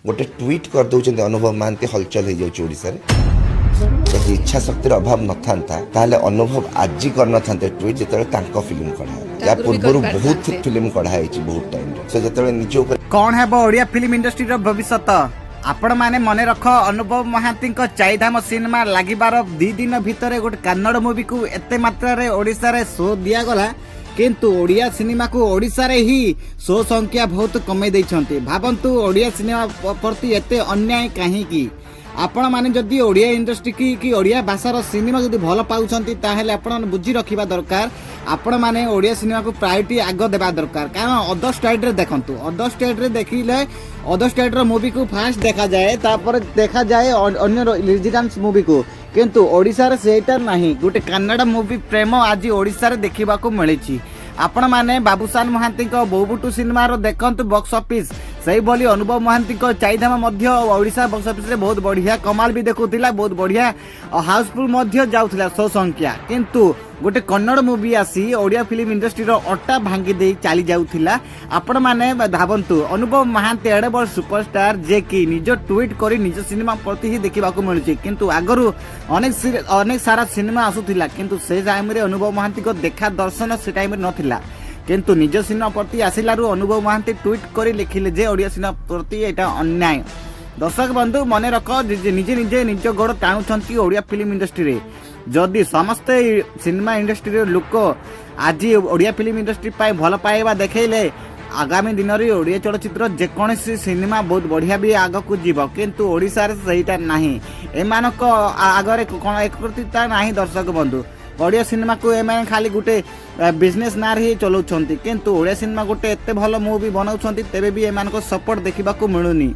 ଗୋଟେ ଟ୍ୱିଟ୍ କରିଦେଉଛନ୍ତି ଅନୁଭବ ମହାନ୍ତି, ହଲଚଲ ହେଇଯାଉଛି ଓଡ଼ିଶାରେ। ଯଦି ଇଚ୍ଛା ଶକ୍ତିର ଅଭାବ ନଥାନ୍ତା, ତାହେଲେ ଅନୁଭବ ଆଜି କରିନଥାନ୍ତେ ଟ୍ୱିଟ୍, ଯେତେବେଳେ ତାଙ୍କ ଫିଲ୍ମ କଢ଼ା ହେଲା। ୟା ଆଗରୁ ବି ପୂର୍ବରୁ ବହୁତ କରିପାରିଥାନ୍ତେ। ଫିଲ୍ମ କଢ଼ା ହେଇଛି ବହୁତ ଟାଇମ୍ରେ। ସେ ଯେତେବେଳେ ନିଜ ଉପରେ କ'ଣ ହେବ ଓଡ଼ିଆ ଫିଲ୍ମ ଇଣ୍ଡଷ୍ଟ୍ରିର ଭବିଷ୍ୟତ? ଆପଣମାନେ ମନେ ରଖ, ଅନୁଭବ ମହାନ୍ତିଙ୍କ ଚାରିଧାମ ସିନେମା ଲାଗିବାର 2 ଦିନ ଭିତରେ ଗୋଟେ କନ୍ନଡ଼ ମୁଭିକୁ ଏତେ ମାତ୍ରାରେ ଓଡ଼ିଶାରେ ଶୋ ଦିଆଗଲା, କିନ୍ତୁ ଓଡ଼ିଆ ସିନେମାକୁ ଓଡ଼ିଶାରେ ହିଁ ଶୋ ସଂଖ୍ୟା ବହୁତ କମେଇ ଦେଇଛନ୍ତି। ଭାବନ୍ତୁ, ଓଡ଼ିଆ ସିନେମା ପ୍ରତି ଏତେ ଅନ୍ୟାୟ କାହିଁକି? ଆପଣମାନେ ଯଦି ଓଡ଼ିଆ ଇଣ୍ଡଷ୍ଟ୍ରି କି ଓଡ଼ିଆ ଭାଷାର ସିନେମା ଯଦି ଭଲ ପାଉଛନ୍ତି, ତାହେଲେ ଆପଣ ବୁଝି ରଖିବା ଦରକାର, ଆପଣମାନେ ଓଡ଼ିଆ ସିନେମାକୁ ପ୍ରାୟୋରିଟି ଆଗ ଦେବା ଦରକାର। କାରଣ ଅଦର ଷ୍ଟେଟ୍ରେ ଦେଖନ୍ତୁ, ଅଦର ଷ୍ଟେଟ୍ରେ ଦେଖିଲେ ଅଦର ଷ୍ଟେଟ୍ର ମୁଭିକୁ ଫାଷ୍ଟ ଦେଖାଯାଏ, ତାପରେ ଦେଖାଯାଏ ଅନ୍ୟ ରିଜିନାନ୍ସ ମୁଭିକୁ। କିନ୍ତୁ ଓଡ଼ିଶାରେ ସେଇଟା ନାହିଁ। ଗୋଟେ କାନ୍ନାଡ଼ା ମୁଭି ପ୍ରେମ ଆଜି ଓଡ଼ିଶାରେ ଦେଖିବାକୁ ମିଳିଛି। ଆପଣମାନେ ବାବୁସାନ ମହାନ୍ତିଙ୍କ ବୋଉବୁଟୁ ସିନେମାର ଦେଖନ୍ତୁ ବକ୍ସ ଅଫିସ୍, ସେଇଭଳି ଅନୁଭବ ମହାନ୍ତିଙ୍କ ଚାରିଧାମ ମଧ୍ୟ ଓଡ଼ିଶା ବକ୍ସ ଅଫିସରେ ବହୁତ ବଢ଼ିଆ କମାଲ ବି ଦେଖୁଥିଲା, ବହୁତ ବଢ଼ିଆ ହାଉସଫୁଲ୍ ମଧ୍ୟ ଯାଉଥିଲା ଶୋ ସଂଖ୍ୟା। କିନ୍ତୁ ଗୋଟେ କନ୍ନଡ଼ ମୁଭି ଆସି ଓଡ଼ିଆ ଫିଲ୍ମ ଇଣ୍ଡଷ୍ଟ୍ରିର ଅଟା ଭାଙ୍ଗି ଦେଇ ଚାଲି ଯାଉଥିଲା। ଆପଣମାନେ ଭାବନ୍ତୁ, ଅନୁଭବ ମହାନ୍ତି ଏଡ଼େ ବଡ଼ ସୁପରଷ୍ଟାର, ଯେ କି ନିଜ ଟ୍ୱିଟ୍ କରି ନିଜ ସିନେମା ପ୍ରତି ହିଁ ଦେଖିବାକୁ ମିଳୁଛି। କିନ୍ତୁ ଆଗରୁ ଅନେକ ସାରା ସିନେମା ଆସୁଥିଲା, କିନ୍ତୁ ସେ ଟାଇମ୍ରେ ଅନୁଭବ ମହାନ୍ତିଙ୍କ ଦେଖା ଦର୍ଶନ ସେ ଟାଇମ୍ରେ ନଥିଲା। କିନ୍ତୁ ନିଜ ସିନେମା ପ୍ରତି ଆସିଲାରୁ ଅନୁଭବ ମହାନ୍ତି ଟ୍ୱିଟ୍ କରି ଲେଖିଲେ ଯେ ଓଡ଼ିଆ ସିନେମା ପ୍ରତି ଏଇଟା ଅନ୍ୟାୟ। ଦର୍ଶକ ବନ୍ଧୁ, ମନେ ରଖ ଯେ ନିଜେ ନିଜେ ନିଜ ଗୋଡ଼ ଟାଣୁଛନ୍ତି ଓଡ଼ିଆ ଫିଲ୍ମ ଇଣ୍ଡଷ୍ଟ୍ରିରେ। ଯଦି ସମସ୍ତେ ସିନେମା ଇଣ୍ଡଷ୍ଟ୍ରିର ଲୋକ ଆଜି ଓଡ଼ିଆ ଫିଲ୍ମ ଇଣ୍ଡଷ୍ଟ୍ରି ପାଇଁ ଭଲ ପାଇବା ଦେଖେଇଲେ, ଆଗାମୀ ଦିନରେ ଓଡ଼ିଆ ଚଳଚ୍ଚିତ୍ର, ଯେକୌଣସି ସିନେମା ବହୁତ ବଢ଼ିଆ ବି ଆଗକୁ ଯିବ। କିନ୍ତୁ ଓଡ଼ିଶାରେ ସେଇଟା ନାହିଁ। ଏମାନଙ୍କ ଆଗରେ କ'ଣ ଏକତ୍ରିତ ନାହିଁ। ଦର୍ଶକ ବନ୍ଧୁ, ଓଡ଼ିଆ ସିନେମାକୁ ଏମାନେ ଖାଲି ଗୋଟେ ବିଜନେସ୍ ନାଁରେ ହିଁ ଚଲାଉଛନ୍ତି। କିନ୍ତୁ ଓଡ଼ିଆ ସିନେମା ଗୋଟେ ଏତେ ଭଲ ମୁଭି ବନାଉଛନ୍ତି, ତେବେ ବି ଏମାନଙ୍କ ସପୋର୍ଟ ଦେଖିବାକୁ ମିଳୁନି।